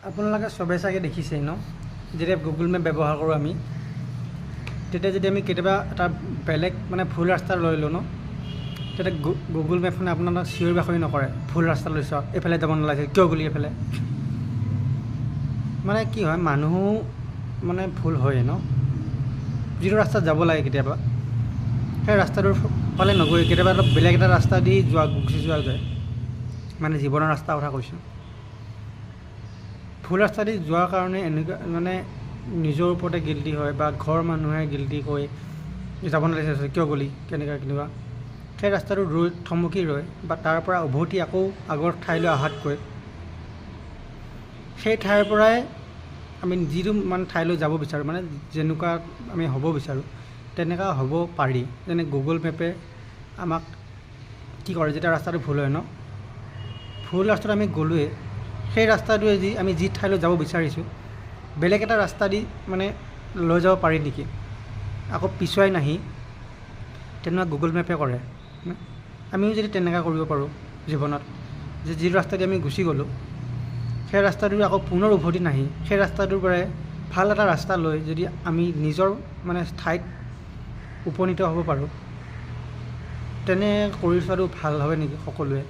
আপোনালোকে চবে চাগে দেখিছেই ন, যেতিয়া গুগল মেপ ব্যৱহাৰ কৰোঁ আমি, তেতিয়া যদি আমি কেতিয়াবা এটা বেলেগ মানে ভুল ৰাস্তা লৈ লওঁ ন, তেতিয়া গুগল মেপখনে আপোনালোক চিঞৰি বাখৰি নকৰে, ভুল ৰাস্তা লৈছ, এইফালে যাব নালাগিছিল, কিয় গ'লি এইফালে। মানে কি হয়, মানুহো মানে ভুল হয়ে ন, যিটো ৰাস্তাত যাব লাগে কেতিয়াবা সেই ৰাস্তাটোৰ ফালে নগৈ কেতিয়াবা অলপ বেলেগ এটা ৰাস্তা দি যোৱা গুচি যোৱা যায়। মানে জীৱনৰ ৰাস্তাৰ কথা কৈছোঁ, ভুল ৰাস্তা দি যোৱাৰ কাৰণে এনেকুৱা মানে নিজৰ ওপৰতে গিল্টি হয় বা ঘৰৰ মানুহে গিল্টি কৰি যাব নালাগিছিল, কিয় গ'লি, কেনেকুৱা কেনেকুৱা। সেই ৰাস্তাটো ৰৈ থমকি ৰৈ বা তাৰ পৰা উভতি আকৌ আগৰ ঠাইলৈ অহাতকৈ সেই ঠাইৰ পৰাই আমি যিটো মানে ঠাইলৈ যাব বিচাৰোঁ, মানে যেনেকুৱা আমি হ'ব বিচাৰোঁ তেনেকুৱা হ'ব পাৰি। যেনে গুগল মেপে আমাক কি কৰে, যেতিয়া ৰাস্তাটো ভুল হয় ন, ভুল ৰাস্তাত আমি গ'লোৱে, সেই ৰাস্তাটোৱে যি আমি যি ঠাইলৈ যাব বিচাৰিছোঁ বেলেগ এটা ৰাস্তা দি মানে লৈ যাব পাৰি নেকি, আকৌ পিছুৱাই নাহি, তেনেকুৱা গুগল মেপে কৰে। আমিও যদি তেনেকুৱা কৰিব পাৰোঁ জীৱনত, যে যি ৰাস্তা দি আমি গুচি গ'লোঁ সেই ৰাস্তাটোৰ আকৌ পুনৰ উভতি নাহি সেই ৰাস্তাটোৰ পৰাই ভাল এটা ৰাস্তা লৈ যদি আমি নিজৰ মানে ঠাইত উপনীত হ'ব পাৰোঁ, তেনে কৰি চোৱাটো ভাল হয় নেকি সকলোৱে।